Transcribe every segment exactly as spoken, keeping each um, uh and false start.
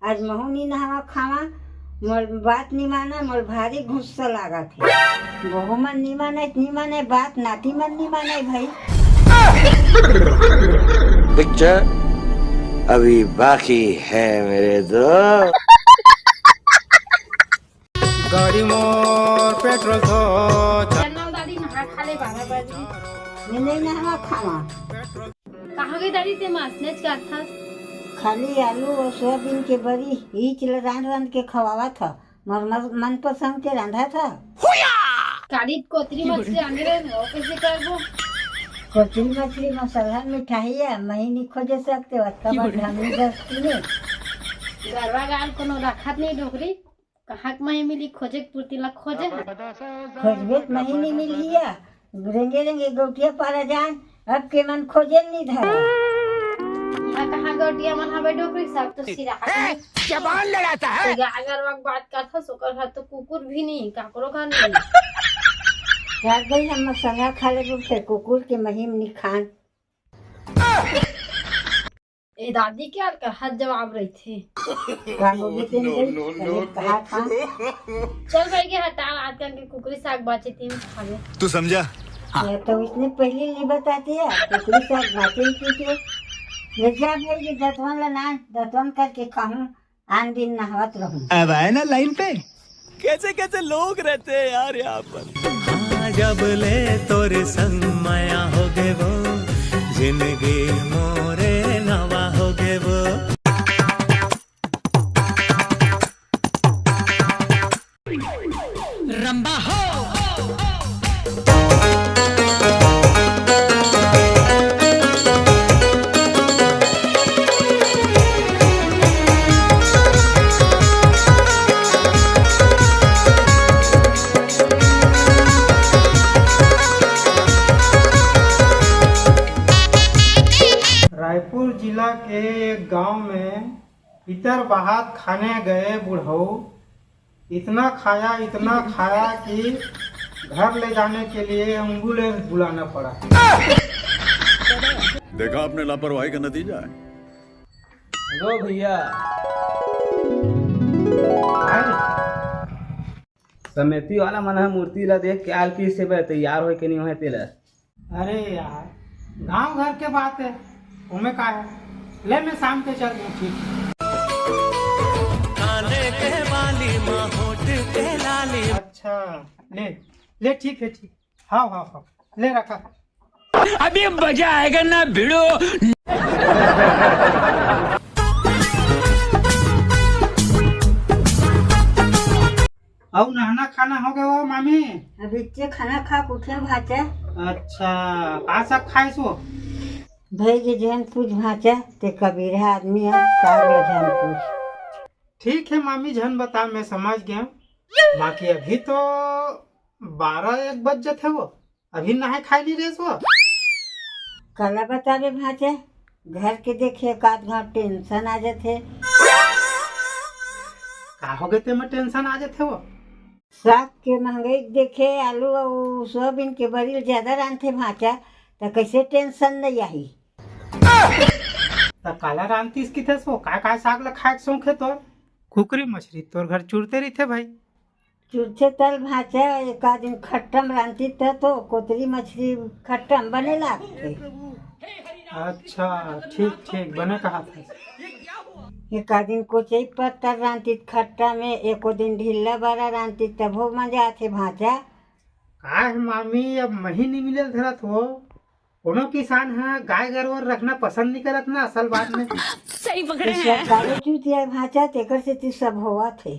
आज महू नी नहावा खावा, मोर बात नी माना, मोर भारी गुस्सा लागत हे। बहू मन नी माने, नी माने बात, नाती मन नी माने भाई। पिक्चर अभी बाकी है मेरे दोस्त। गाड़ी मोर पेट्रोल तो चल ना दादी, नहा खा ले, बारह बज गई। मैं नहीं नहावा खावा। कहाँ गई दादी ते मास नेच का था? खाली आलू और सोयाबीन के बरी, ई चिला रांध रांध के खवावा था। मोर मस-, मनपसंद के रांधा था। काली कोतरी मछली आने रहे, वो कैसे करबो? कोतरी मछली मसाला मिठाई है, मही नहीं खोजे सकते, वत्ता बड़ ढंगी दस्ती में। गरवा गाल कोनो रखत नहीं डोकरी, कहाँ के मही मिली खोजे के पूर्ति ला खोजे है। खोजबे त मही नहीं मिली है, रेंगे रेंगे गौटिया पारा जान, अब के मन खोजे नहीं धरा। यहाँ कहाँ गौटिया मन हवे डोकरी, सब तो सिरा है। जबान लड़ाता है। तो अगर वक्त बात करता, सोकर घर तो कुकुर भी नहीं, काकरो घर नहीं। यार गई हम मसाला खा ले, फिर कुकुर के मही में नहीं खान। ए दादी के अलकरहा जवाब रहिथे। का होगे तेन गई? तने कहा था। चल भाई के हटा, आजकल के कुकरी साग बाचे तीन खावे। तू समझा? हाँ। ये तो इसने पहले नहीं बताते है, कुकरी साग बाचे ही की के। ले जा भाई, ये दतवन ला ना, दतवन करके खाऊं, आन दिन नहावत रहूं। अब आए ना लाइन पे। कैसे कैसे लोग रहते हैं यार यहाँ पर। हाँ, जब ले तोरे संग मया हो गे वो, जिंदगी मोरे नवा हो गे वो। रंबा हो। रायपुर जिला के एक गांव में पितर बहात खाने गए बुढ़ऊ, इतना खाया, इतना खाया कि घर ले जाने के लिए एम्बुलेंस बुलाना पड़ा। देखा आपने लापरवाही का नतीजा है। हेलो भैया। समिति वाला मन ह मूर्ति ला देख के आल किस से बे तैयार होय के नहीं होय तेला। अरे यार, गांव घर के बात है, ओमे का है? ले, मैं शाम के चल दूं, ठीक। काने के बाली मा होठ के लाली। अच्छा, ले, ले, ठीक है, ठीक। हाव, हाव, हाव, ले रखा। अभी मजा आएगा ना भिड़ो। अउ नहाना खाना हो गया वो मामी? अभी इच्चे खाना खा के उठे भांचा। अच्छा, का साग खाइस वो? भाई के झन पूछ भांचा, ते कबीरा आदमी है, साग ला झन पूछ। ठीक है मामी, झन बता, मैं समझ गया। बाकी अभी तो बारह एक बज जाथे वो, अभी नहाए खाए नहीं रेस वो। काला बताबे भांचा, घर के देखे एक आध घाव टेंशन आ जाथे। का हो गए तेमा टेंशन आ जाथे वो? साग के महंगाई देखे, आलू अउ सोयाबीन के बरी ज्यादा रांधथे भांचा, त कैसे टेंशन नहीं आही? त काला रांधतीस किथे सो? काय काय साग ल खाए के शौक हे तोर? कुकरी मछरी तोर घर चुरते रहिथे भाई। चुरथे तल भांचा, एका दिन खट्टा म रांधती त तो कोतरी मछरी खट्टा म बने लागथे। अच्छा, ठीक ठीक, बने कहा था। एका दिन कोचई पत्ता रांधती खट्टा में, एको दिन ढिल्ला बरा रांधती, तभो मजा आथे भांचा। का हे मामी, अब मही नहीं मिलल धरत हो। कोनो किसान ह गाय गरवर रखना पसंद नहीं करत ना, असल बात में। सही पकड़े हैं। सरकारी चूतिया भांचा, तेकर से ती सब होवत हे।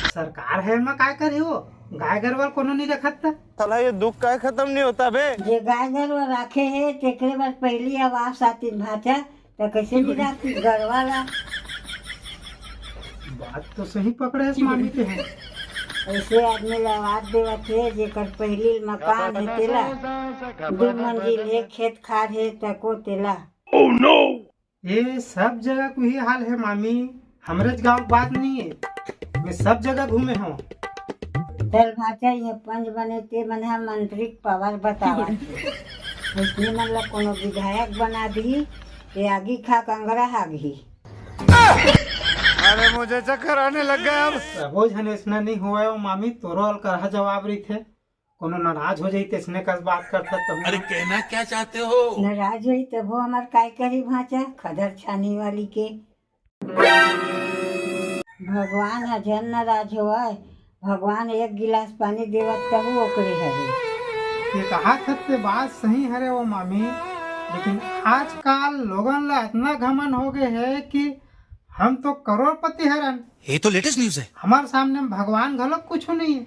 सरकार है, मैं काय करी हो? गाय गरवा कोनो नहीं रखत त। साला, ये दुख काय खत्म नहीं होता बे? जे गाय गरवा राखे हे, तेकरे बर पहली आवास आती भांचा, त कैसे नहीं राखती गरवा ला? बात तो सही पकड़े हे मामी के है। ऐसे आदमी ला आवाज देवत हे, जेकर पहली मकान हे तेला, दो मंजिल हे, खेत खार हे तको तेला। Oh no! ये सब जगह को ही हाल है मामी, हमरे गांव बात नहीं है, मैं सब जगह घूमे हूँ। चल भांचा, ये पंच बने ते मन ह मंत्री के पावर बतावत हे। उसने मन ला कोनो विधायक बना दी, ये आगी खा कंगरा हागही। अरे, मुझे चक्कर आने लग गया अब। अबो झन अइसना नइ होवय ओ मामी, तोरो अलकरहा जवाब रहिथे। कोनो नाराज हो जाही तइसने कस बात करथस तहूँ। अरे, कहना क्या चाहते हो? नाराज होही तभो हमर काय करही भांचा, खदर छानी वाली के। भगवान ह झन नाराज होवय, भगवान एक गिलास पानी देवत तहूँ ओकरे हरे। ये कहाथस ते बात सही हरे ओ मामी, लेकिन आजकाल लोगन ला अतना घमंड हो गे हे कि हम तो करोड़पति हरन। ये तो लेटेस्ट न्यूज़ है। हमर सामने में भगवान घलो कुछू नइ हे,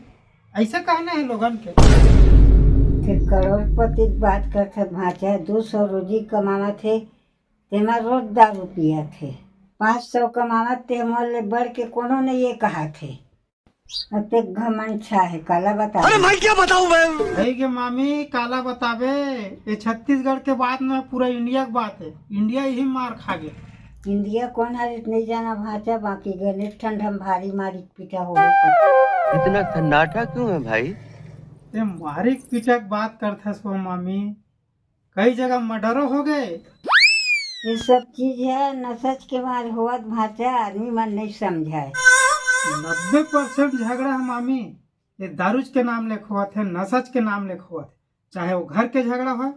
अइसे कहना हे लोगन के। ते करोड़पति के बात करथस भांचा, दू सौ रोजी कमावत हे, तेमा रोज दारू पियत हे। पाँच सौ कमावत ते मोर ले बढ़ के कोनो नइ हे कहाथे। अतेक घमंड छा हे, काला बताबे। अरे मैं क्या बताऊं मैं? हे गे मामी, काला बताबे? ये छत्तीसगढ़ के बात नोहे, पूरा इंडिया के बात हे। इंडिया ही मार खा गे। इंडिया कोन हरे नइ जाना भांचा, बाकी गनेस ठंड हम भारी मारी के पीटा होबे करथे। इतना सन्नाटा क्यों है भाई? ते मारी के पीटा के बात करथस ओ मामी, कई जगह मर्डरो हो गे। ये सब चीज हे नसच के मारे होवत भांचा, आदमी मन नइ समझय। नब्बे परसेंट झगड़ा हे मामी, ये दारूच के नाम ले होवत हे, नसच के नाम ले होवत हे। चाहे वो घर के झगड़ा होय,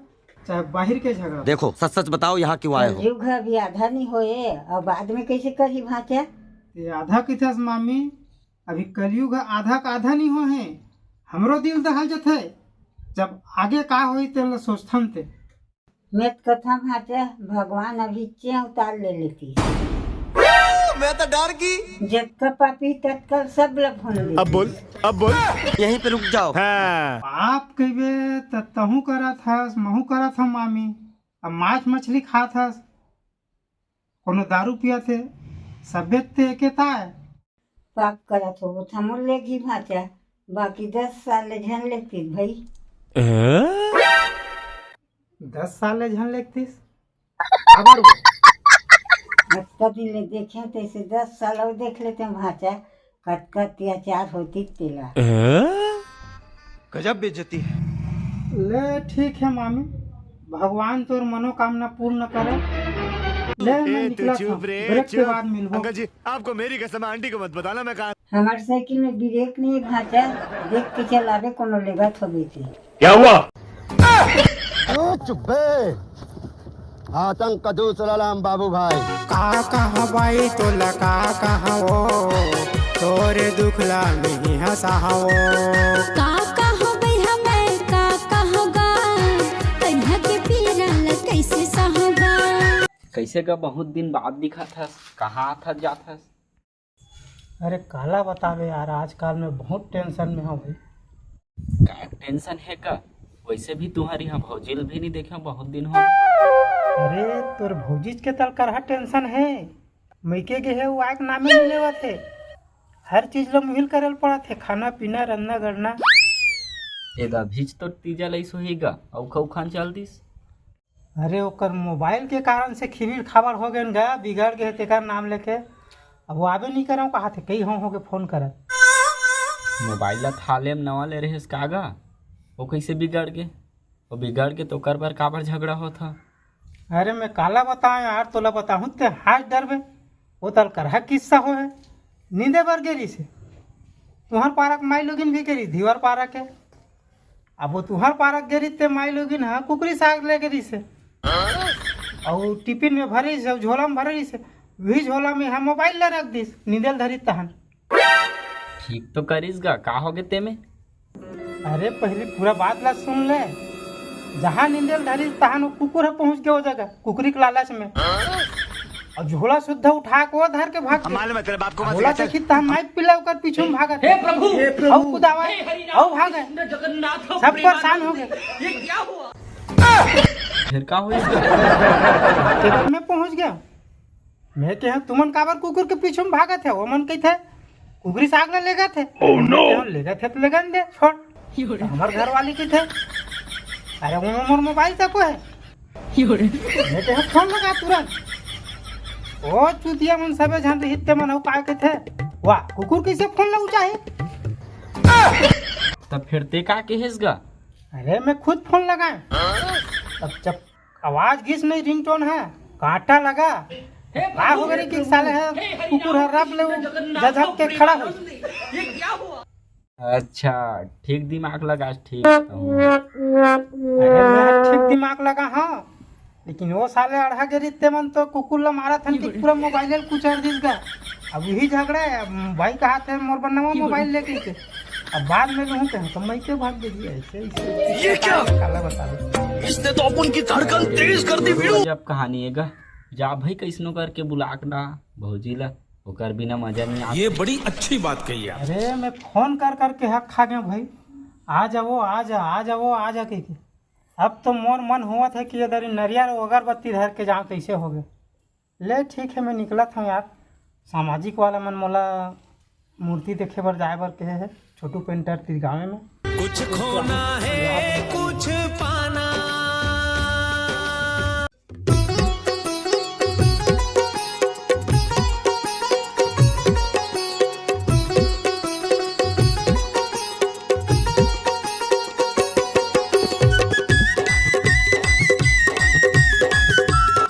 चाहे बाहिर के झगड़ा होय। देखो, सच सच बताओ, यहाँ क्यों आए हो? कलयुग ह अभी आधा नइ होए, अउ बाद में कइसे करही भांचा? ये आधा कहिथस मामी, अभी कलयुग ह आधा के आधा नइ होए हे, हमरो दिल दहल जथे। जब आगे का होही तेन ल सोचथन ते। मैं तो कथंव भांचा, भगवान अभी चें उतार ले लेतिस। मैं तो डर गे। जतका पापी ततका सब ल भूल लेतिस। अब बोल, अब बोल। यहीं पे रुक जाओ। हाँ। पाप कहिबे त तहूँ करत हस, महूँ करत हंव मामी। अब मांस मछली खात हस, कोनो दारू पियत हे, सबे ते एके ताय। पाप करत होबो त हमन लेगही भांचा, बाकी दस साल ले झन लेगतिस भई। दस साल ले झन लेगतिस? काबर वो? अतका दिन ले देखेंव तइसे दस साल अउ देख लेतेंव भांचा, कतका अत्याचार होतिस तेला। गजब बेइज्जती है। ले ठीक हे मामी, भगवान तोर मनोकामना पूर्ण करे। ले मैं निकलत हंव, ब्रेक के बाद मिलबो। अंकल जी, आपको मेरी कसम है, आंटी को मत बताना मैं कहाँ। हमर साइकिल में ब्रेक नइ हे भांचा, देख के चलाबे, कोनो लेगत होबे ते। क्या हुआ? ओ चुप बे। आतंक का दूसरा नाम बाबू भाई। का कहवई तोला का कहवो, तोरे दुख ला मैं हंसावो। का कहबे हमें का कहगा, तनिया के पीरा ला कइसे सहगा। कइसे गा, बहुत दिन बाद दिखत हस, कहाँ आथस जात हस? अरे काला बताबे यार, आजकाल मैं बहुत टेंशन में हंव भाई। का टेंशन हे का? वइसे भी तुंहर इहाँ भौजी ल भी नइ देखेंव, बहुत दिन हो गे। अरे तोर भौजीच के त अलकरहा टेंशन हे, मइके गे हे, वो आए के नामे नइ लेवत हे। हर चीज ल मुही ल करे ल पड़त हे, खाना पीना, रंधना गढ़ना। ए गा, अभीच तो तीजा लइस होही गा, अउ खऊ खान चल दिस। अरे ओकर मोबाइल के कारण से खिबीर खाबड़ हो गेन गा, बिगड़ गे हे तेकर नाम लेके। अब वो आबे नइ करंव कहाथे, कई हों हों के फोन करत। मोबाइल ला थाले में नवा ले रहेस का गा? वो कइसे बिगड़ गे? वो बिगड़ गे त ओकर बर काबर झगड़ा होत ह? अरे मैं काला बतावंव यार, तोला बताहूं ते हंस डरबे। वो त अलकरहा किस्सा होहे। नींदे बर गे रिहिसे, तुंहर पारा के माईलोगिन भी गे रिहिस धीवर पारा के। अब वो तुंहर पारा के गे रिहिस ते माईलोगिन ह कुकरी साग ले गे रिहिसे। अउ टिफिन में भरे रिहिसे, अउ झोला में भरे रिहिसे। उही झोला में एहा मोबाइल ला रख दिस, नींदे ल धरिस तहन। ठीक तो करिस गा, का होगे तेमे? अरे पहिली पूरा बात ला सुन ले। जहाँ नींदे ल धरिस तहन वो कुकुर ह पहुंच गे वो जगह, कुकरी के लालच में। अउ झोला सुद्धा उठा के वो धर के भाग गे। मालूम है तेरे बाप को मत झोला सिखा, चल। देखिस तहन माई पिल्ला ओकर पीछू में भागत हे। हे प्रभु! अउ कुदावय, हे हरि राम, अउ भागय। कृष्ण जगन्नाथ सब प्रेमानंद। परेशान हो गे। ये क्या हुआ? फिर का होइस? तेकर में पहुंच गेंव। मैं केहेंव, "तुमन काबर कुकुर के पीछू में भागत हे?" ओमन कहिथे, "कुकरी साग ला लेगत हे।" Oh no! मैं केहेंव, "लेगत हे त लेगन दे, छोड़।" त हमर घरवाली कहिथे, "अरे, ओमा मोर मोबाइल तको हे।" मैं केहेंव, "फोन लगा तुरंत।" ओ चुतिया मन सबे झन रिहिस ते मन अउ का कहिथे, "वाह, कुकुर कइसे फोन ला उचाही?" तब फिर ते का केहेस गा? अरे, मैं खुद फोन लगाएंव। अब जब आवाज गिस नहीं रिंगटोन हे, कांटा लगा, का हो गे रे कि साले ह कुकुर ह रप ले जझक के खड़ा हो। अच्छा, ठीक दिमाग लगा, ठीक। अरे मैं ठीक दिमाग लगा, हाँ, लेकिन वो साले अड़हा गे रिते मन तो कुकुर ला मारत हन कि पूरा मोबाइल ल कुचर दिस गा। अब वही झगड़ा है, अब भाई कहा थे मोर बर नवा मोबाइल लेके के। अब बाद में लूहूं कहे तो मैं के भाग दे दिया ऐसे, ऐसे ये क्या? काला बता दे। इसने तो अपन की धड़कन तेज कर दी वीरू। गजब कहानी है गा। जा भाई, कैसनो करके बुला के ना भौजी ला, ओकर बिना मजा नहीं आता। ये बड़ी अच्छी बात कही आप। अरे मैं फोन कर करके हक खा गया भाई, आ जाओ, आ जा, आ जाओ, आ जा के, के। अब तो मोर मन होवत है कि इधर नरियर अगरबत्ती धर के जाओ, कैसे हो गए। ले ठीक है, मैं निकलत हूँ यार, सामाजिक वाला मन मोला मूर्ति देखे बर जाए बर कहे है छोटू पेंटर तिरगावे में। कुछ खोना है, कुछ पाना।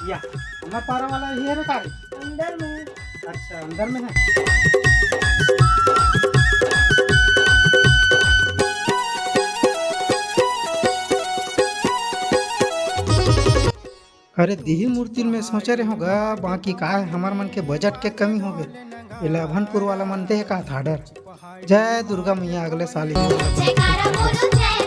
या, हमार पारा वाला ये है रे का रे? अंदर में। अच्छा, अंदर में है। अरे दिही मूर्ति में सोचे रहे होगा, बाकी का है, हमार मन के बजट के कमी हो गए। इलेवनपुर वाला मन दे का था ऑर्डर। जय दुर्गा मैया, अगले साल ही। जयकारा बोलो, जय